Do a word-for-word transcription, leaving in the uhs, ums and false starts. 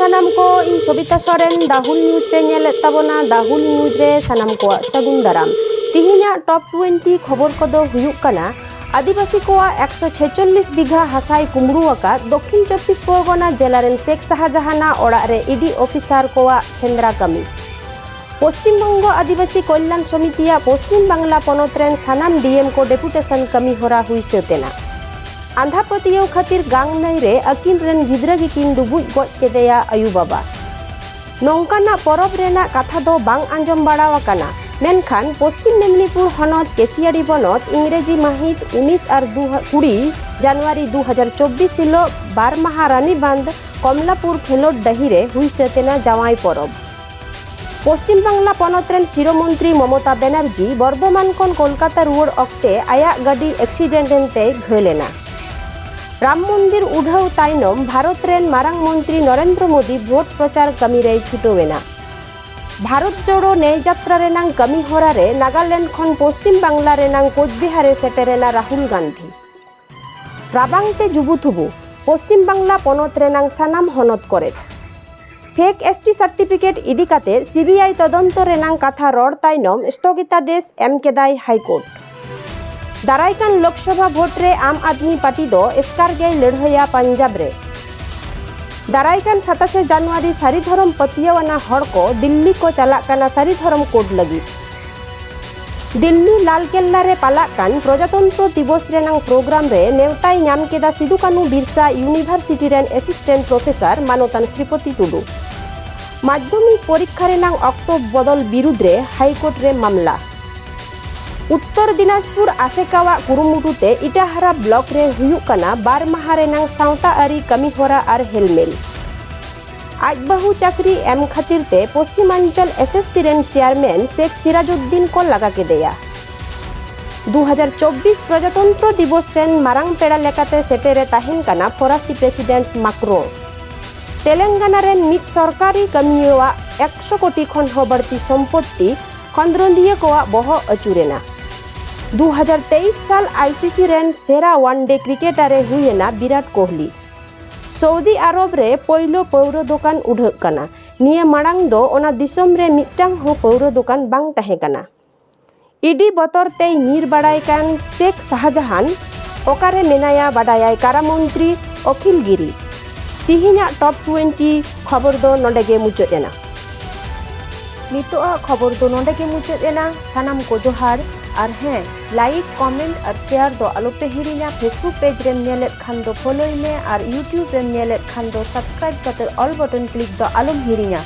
ᱥᱟᱱᱟᱢ ᱠᱚ, ᱤᱧ ᱥᱚᱵᱤᱛᱟ ᱥᱚᱨᱮᱱ, ᱫᱟ ᱦᱩᱞ ᱱᱤᱭᱩᱡᱽ ᱯᱮ ᱧᱮᱞᱮᱫ ᱛᱟᱵᱚᱱᱟ᱾ ᱫᱟ ᱦᱩᱞ ᱱᱤᱭᱩᱡᱽ ᱨᱮ ᱥᱟᱱᱟᱢ ᱠᱚᱣᱟᱜ ᱥᱟᱹᱜᱩᱱ ᱫᱟᱨᱟᱢ᱾ ᱛᱤᱦᱤᱧᱟᱜ ᱴᱚᱯ ᱴᱩᱭᱮᱱᱴᱤ ᱠᱷᱚᱵᱚᱨ ᱠᱚᱫᱚ ᱦᱩᱭᱩᱜ ᱠᱟᱱᱟ, ᱟᱹᱫᱤᱵᱟᱹᱥᱤ ᱠᱚᱣᱟᱜ ᱮᱠᱥᱚ ᱪᱷᱮᱪᱚᱞᱞᱤᱥ ᱵᱤᱜᱷᱟ ᱦᱟᱥᱟᱭ ᱠᱩᱢᱵᱽᱲᱩ ᱟᱠᱟᱫ ᱫᱚᱠᱠᱷᱤᱱ ᱪᱚᱵᱵᱤᱥ ᱯᱚᱨᱜᱚᱱᱟ ᱡᱮᱞᱟ ᱨᱮᱱ ᱥᱮᱠ ᱥᱟᱦᱟᱡᱟᱦᱟᱱᱟᱜ ᱚᱲᱟᱜ ᱨᱮ ᱤᱰᱤ ᱚᱯᱷᱤᱥᱟᱨ ᱠᱚᱣᱟᱜ ᱥᱮᱸᱫᱽᱨᱟ ᱠᱟᱹᱢᱤ᱾ ᱯᱚᱥᱪᱤᱢ ᱵᱚᱝᱜᱚ ᱟᱹᱫᱤᱵᱟᱹᱥᱤ ᱠᱚᱞᱭᱟᱱ ᱥᱚᱢᱤᱛᱤᱭᱟᱜ ᱯᱚᱥᱪᱤᱢ ᱵᱟᱝᱞᱟ ᱯᱚᱱᱚᱛ ᱨᱮᱱ ᱥᱟᱱᱟᱢ ᱰᱤ ᱮᱢ ᱠᱚ ᱰᱮᱯᱩᱴᱮᱥᱚᱱ ᱠᱟᱹᱢᱤ ᱦᱚᱨᱟ ᱦᱩᱭ ᱥᱟᱹᱛ ᱮᱱᱟ᱾ ᱟᱸᱫᱷᱟ ᱯᱟᱹᱛᱭᱟᱹᱣ ᱠᱷᱟᱹᱛᱤᱨ ᱜᱟᱝ ᱱᱟᱹᱭ ᱨᱮ ᱟᱹᱠᱤᱱ ᱨᱮᱱ ᱜᱤᱫᱽᱨᱟᱹ ᱜᱮᱠᱤᱱ ᱰᱩᱵᱩᱡ ᱜᱚᱡ ᱠᱮᱫᱮᱭᱟ ᱟᱭᱩ ᱵᱟᱵᱟ᱾ ᱱᱚᱝᱠᱟᱱᱟᱜ ᱯᱚᱨᱚᱵᱽ ᱨᱮᱱᱟᱜ ᱠᱟᱛᱷᱟ ᱫᱚ ᱵᱟᱝ ᱟᱸᱡᱚᱢ ᱵᱟᱲᱟᱣ ᱟᱠᱟᱱᱟ, ᱢᱮᱱᱠᱷᱟᱱ ᱯᱚᱥᱪᱤᱢ ᱢᱮᱫᱽᱱᱤᱯᱩᱨ ᱦᱚᱱᱚᱛ ᱠᱮᱥᱤᱭᱟᱲᱤ ᱵᱚᱱᱚᱛ ᱤᱝᱨᱮᱡᱤ ᱢᱟᱹᱦᱤᱛ ᱩᱱᱤᱥ ᱟᱨ ᱫᱩ ᱠᱩᱲᱤ ᱡᱟᱱᱩᱣᱟᱨᱤ ᱫᱩ ᱦᱟᱡᱟᱨ ᱪᱚᱵᱵᱤᱥ ᱦᱤᱞᱚᱜ ᱵᱟᱨ ᱢᱟᱦᱟ ᱨᱟᱱᱤᱵᱟᱸᱫᱷ ᱠᱚᱢᱞᱟᱯᱩᱨ ᱠᱷᱮᱞᱚᱰ ᱰᱟᱹᱦᱤ ᱨᱮ ᱦᱩᱭ ᱥᱟᱹᱛ ᱮᱱᱟ ᱡᱟᱶᱟᱭ ᱯᱚᱨᱚᱵᱽ᱾ ᱯᱚᱥᱪᱤᱢ ᱵᱟᱝᱞᱟ ᱯᱚᱱᱚᱛ ᱨᱮᱱ ᱥᱤᱨᱟᱹ ᱢᱚᱱᱛᱨᱤ ᱢᱚᱢᱚᱛᱟ ᱵᱮᱱᱟᱨᱡᱤ ᱵᱚᱨᱫᱷᱚᱢᱟᱱ ᱠᱷᱚᱱ ᱠᱳᱞᱠᱟᱛᱟ ᱨᱩᱣᱟᱹᱲ ᱚᱠᱛᱮ ᱟᱭᱟᱜ ᱜᱟᱹᱰᱤ ᱮᱠᱥᱤᱰᱮᱱᱴ ᱮᱱᱛᱮᱭ ᱜᱷᱟᱹᱞ ᱮᱱᱟ᱾ ᱨᱟᱢ ᱢᱚᱱᱫᱤᱨ ᱩᱰᱷᱟᱹᱣ ᱛᱟᱭᱱᱚᱢ ᱵᱷᱟᱨᱚᱛ ᱨᱮᱱ ᱢᱟᱨᱟᱝ ᱢᱚᱱᱛᱨᱤ ᱱᱚᱨᱮᱱᱫᱨᱚ ᱢᱳᱫᱤ ᱵᱷᱳᱴ ᱯᱨᱚᱪᱟᱨ ᱠᱟᱹᱢᱤ ᱨᱮᱭ ᱪᱷᱩᱴᱟᱹᱣ ᱮᱱᱟ᱾ ᱵᱷᱟᱨᱚᱛ ᱡᱳᱲᱳ ᱱᱮᱭ ᱡᱟᱛᱨᱟ ᱨᱮᱱᱟᱝ ᱠᱟᱹᱢᱤ ᱦᱚᱨᱟ ᱨᱮ ᱱᱟᱜᱟᱞᱮᱱᱰ ᱠᱷᱚᱱ ᱯᱚᱥᱪᱤᱢ ᱵᱟᱝᱞᱟ ᱨᱮᱱᱟᱝ ᱠᱳᱪᱵᱤᱦᱟᱨ ᱮ ᱥᱮᱴᱮᱨ ᱮᱱᱟ ᱨᱟᱦᱩᱞ ᱜᱟᱱᱫᱷᱤ᱾ ᱨᱟᱵᱟᱝ ᱛᱮ ᱡᱩᱵᱩᱛᱷᱩᱵᱩ, ᱯᱚᱥᱪᱤᱢ ᱵᱟᱝᱞᱟ ᱯᱚᱱᱚᱛ ᱨᱮᱱᱟᱝ ᱥᱟᱱᱟᱢ ᱦᱚᱱᱚᱛ ᱠᱚᱨᱮ᱾ ᱯᱷᱮᱠ ᱮᱥ ᱴᱤ ᱥᱟᱨᱴᱤᱯᱷᱤᱠᱮᱴ ᱤᱫᱤ ᱠᱟᱛᱮ ᱥᱤ ᱵᱤ ᱟᱭ ᱛᱚᱫᱚᱱᱛᱚ ᱨᱮᱱᱟᱝ ᱠᱟᱛᱷᱟ ᱨᱚᱲ ᱛᱟᱭᱱᱚᱢ ᱥᱛᱷᱚᱜᱤᱛᱟᱫᱮᱥ ᱮᱢ ᱠᱮᱫᱟᱭ ᱦᱟᱭᱠᱳᱨᱴ᱾ ᱫᱟᱨᱟᱭ ᱠᱟᱱ ᱞᱳᱠᱥᱚᱵᱷᱟ ᱵᱷᱳᱴ ᱨᱮ ᱟᱢ ᱟᱫᱢᱤ ᱯᱟᱨᱴᱤ ᱫᱚ ᱮᱥᱠᱟᱨ ᱜᱮᱭ ᱞᱟᱹᱲᱦᱟᱹᱭᱟ ᱯᱟᱧᱡᱟᱵᱽ ᱨᱮ᱾ ᱫᱟᱨᱟᱭ ᱠᱟᱱ ᱥᱟᱛᱟᱥᱮ ᱡᱟᱱᱩᱣᱟᱨᱤ ᱥᱟᱹᱨᱤ ᱫᱷᱚᱨᱚᱢ ᱯᱟᱹᱛᱭᱟᱹᱣ ᱟᱱᱟ ᱦᱚᱲ ᱠᱚ ᱫᱤᱞᱞᱤ ᱠᱚ ᱪᱟᱞᱟᱜ ᱠᱟᱱᱟ ᱥᱟᱹᱨᱤ ᱫᱷᱚᱨᱚᱢ ᱠᱳᱰ ᱞᱟᱹᱜᱤᱫ᱾ ᱫᱤᱞᱞᱤ ᱞᱟᱞ ᱠᱮᱞᱞᱟ ᱨᱮ ᱯᱟᱞᱟᱜ ᱠᱟᱱ ᱯᱨᱚᱡᱟᱛᱚᱱᱛᱨᱚ ᱫᱤᱵᱚᱥ ᱨᱮᱱᱟᱝ ᱯᱨᱳᱜᱨᱟᱢ ᱨᱮ ᱱᱮᱣᱛᱟᱭ ᱧᱟᱢ ᱠᱮᱫᱟ ᱥᱤᱫᱩ ᱠᱟᱹᱱᱦᱩ ᱵᱤᱨᱥᱟ ᱤᱭᱩᱱᱤᱵᱷᱟᱨᱥᱤᱴᱤ ᱨᱮᱱ ᱮᱥᱤᱥᱴᱮᱱᱴ ᱯᱨᱚᱯᱷᱮᱥᱚᱨ ᱢᱟᱱᱚᱛᱟᱱ ᱥᱨᱤᱯᱚᱛᱤ ᱴᱩᱰᱩ᱾ ᱢᱟᱫᱽᱫᱷᱚᱢᱤᱠ ᱯᱚᱨᱤᱠᱠᱷᱟ ᱨᱮᱱᱟᱝ ᱚᱠᱛᱚ ᱵᱚᱫᱚᱞ ᱵᱤᱨᱩᱫᱽ ᱨᱮ ᱦᱟᱭᱠᱳᱨᱴ ᱨᱮ ᱢᱟᱢᱞᱟ᱾ ᱩᱛᱛᱚᱨ ᱫᱤᱱᱟᱡᱽᱯᱩᱨ ᱟᱥᱮᱠᱟᱣᱟᱜ ᱠᱩᱨᱩᱢᱩᱴᱩ ᱛᱮ ᱤᱴᱟᱦᱟᱨᱟ ᱵᱞᱚᱠ ᱨᱮ ᱦᱩᱭᱩᱜ ᱠᱟᱱᱟ ᱵᱟᱨ ᱢᱟᱦᱟ ᱨᱮᱱᱟᱝ ᱥᱟᱶᱛᱟ ᱟᱹᱨᱤ ᱠᱟᱹᱢᱤ ᱦᱚᱨᱟ ᱟᱨ ᱦᱮᱞᱢᱮᱞ᱾ ᱟᱡ ᱵᱟᱹᱦᱩ ᱪᱟᱹᱠᱨᱤ ᱮᱢ ᱠᱷᱟᱹᱛᱤᱨ ᱛᱮ ᱯᱚᱥᱪᱤᱢᱟᱧᱪᱚᱞ ᱮᱥ ᱮᱥ ᱥᱤ ᱨᱮᱱ ᱪᱮᱭᱟᱨᱢᱮᱱ ᱥᱮᱠ ᱥᱤᱨᱟᱡᱩᱫᱽᱫᱤᱱ ᱠᱚ ᱞᱟᱜᱟ ᱠᱮᱫᱮᱭᱟ᱾ ᱫᱩ ᱦᱟᱡᱟᱨ ᱪᱚᱵᱵᱤᱥ ᱯᱨᱚᱡᱟᱛᱚᱱᱛᱨᱚ ᱫᱤᱵᱚᱥ ᱨᱮᱱ ᱢᱟᱨᱟᱝ ᱯᱮᱲᱟ ᱞᱮᱠᱟᱛᱮ ᱥᱮᱴᱮᱨ ᱮ ᱛᱟᱦᱮᱱ ᱠᱟᱱᱟ ᱯᱷᱚᱨᱟᱥᱤ ᱯᱨᱮᱥᱤᱰᱮᱱᱴ ᱢᱟᱠᱨᱳᱱ᱾ ᱛᱮᱞᱮᱝᱜᱟᱱᱟ ᱨᱮᱱ ᱢᱤᱫ ᱥᱚᱨᱠᱟᱨᱤ ᱠᱟᱹᱢᱤᱭᱟᱹᱣᱟᱜ ᱮᱠᱥᱚ ᱠᱳᱴᱤ ᱠᱷᱚᱱ ᱦᱚᱸ ᱵᱟᱹᱲᱛᱤ ᱥᱚᱢᱯᱚᱛᱛᱤ ᱠᱷᱚᱸᱫᱽᱨᱚᱸᱫᱤᱭᱟᱹ ᱠᱚᱣᱟᱜ ᱵᱚᱦᱚᱜ ᱟᱹᱪᱩᱨ ᱮᱱᱟ᱾ ᱫᱩ ᱦᱟᱡᱟᱨ ᱛᱮᱭᱤᱥ ᱥᱟᱞ ᱟᱭ ᱥᱤ ᱥᱤ ᱨᱮᱱ ᱥᱮᱨᱟ ᱚᱣᱟᱱ ᱰᱮ ᱠᱨᱤᱠᱮᱴᱟᱨ ᱮ ᱦᱩᱭ ᱮᱱᱟ ᱵᱤᱨᱟᱴ ᱠᱳᱦᱞᱤ᱾ ᱥᱳᱣᱫᱤ ᱟᱨᱚᱵ ᱨᱮ ᱯᱳᱭᱞᱳ ᱯᱟᱹᱣᱨᱟᱹ ᱫᱚᱠᱟᱱ ᱩᱰᱷᱟᱹᱜ ᱠᱟᱱᱟ᱾ ᱱᱤᱭᱟᱹ ᱢᱟᱲᱟᱝ ᱫᱚ ᱚᱱᱟ ᱫᱤᱥᱚᱢ ᱨᱮ ᱢᱤᱫᱴᱟᱝ ᱦᱚᱸ ᱯᱟᱹᱣᱨᱟᱹ ᱫᱚᱠᱟᱱ ᱵᱟᱝ ᱛᱟᱦᱮᱸ ᱠᱟᱱᱟ᱾ ᱤᱰᱤ ᱵᱚᱛᱚᱨ ᱛᱮᱭ ᱧᱤᱨ ᱵᱟᱲᱟᱭ ᱠᱟᱱ ᱥᱮᱠᱷ ᱥᱟᱦᱟᱡᱟᱦᱟᱱ ᱚᱠᱟᱨᱮ ᱢᱮᱱᱟᱭᱟ ᱵᱟᱰᱟᱭᱟᱭ ᱠᱟᱨᱟ ᱢᱚᱱᱛᱨᱤ ᱚᱠᱷᱤᱞ ᱜᱤᱨᱤ᱾ ᱛᱤᱦᱤᱧᱟᱜ ᱴᱚᱯ ᱴᱩᱭᱮᱱᱴᱤ ᱠᱷᱚᱵᱚᱨ ᱫᱚ ᱱᱚᱰᱮ ᱜᱮ ᱢᱩᱪᱟᱹᱫ ᱮᱱᱟ᱾ ᱱᱤᱛᱚᱜᱟᱜ ᱠᱷᱚᱵᱚᱨ ᱫᱚ ᱱᱚᱰᱮ ᱜᱮ ᱢᱩᱪᱟᱹᱫ ᱮᱱᱟ᱾ ᱥᱟᱱᱟᱢ ᱠᱚ ᱡᱚᱦᱟᱨ᱾ ᱟᱨ ᱦᱮᱸ, ᱞᱟᱭᱤᱠ, ᱠᱚᱢᱮᱱᱴ ᱟᱨ ᱥᱮᱭᱟᱨ ᱫᱚ ᱟᱞᱚᱯᱮ ᱦᱤᱲᱤᱧᱟ᱾ ᱯᱷᱮᱥᱵᱩᱠ ᱯᱮᱡᱽ ᱨᱮᱢ ᱧᱮᱞᱮᱫ ᱠᱷᱟᱱ ᱫᱚ ᱯᱷᱚᱞᱳᱭ ᱢᱮ ᱟᱨ ᱭᱩᱴᱤᱭᱩᱵᱽ ᱨᱮᱢ ᱧᱮᱞᱮᱫ ᱠᱷᱟᱱ ᱫᱚ ᱥᱟᱵᱥᱠᱨᱟᱭᱤᱵᱽ ᱠᱟᱛᱮ ᱚᱞ ᱵᱚᱴᱚᱱ ᱠᱞᱤᱠ ᱫᱚ ᱟᱞᱚᱢ ᱦᱤᱲᱤᱧᱟ᱾